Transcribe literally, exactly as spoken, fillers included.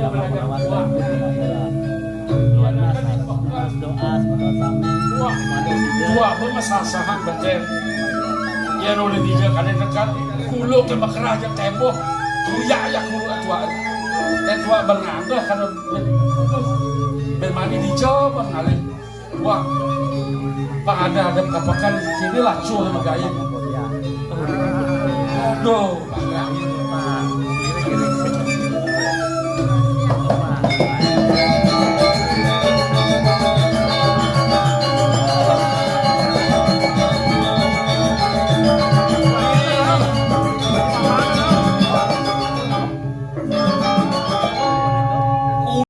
Wah, wah, mah sasahan beten. Yén nu di dieu kadé dekat, hulu ké makerah jeung témbok. Kuya ya hulu atuh. Téh tua beunang dah kana, duh, bén mani dijawab ngalih. Wah, pada ada kapakan kini lacur sama gaib. Aduh.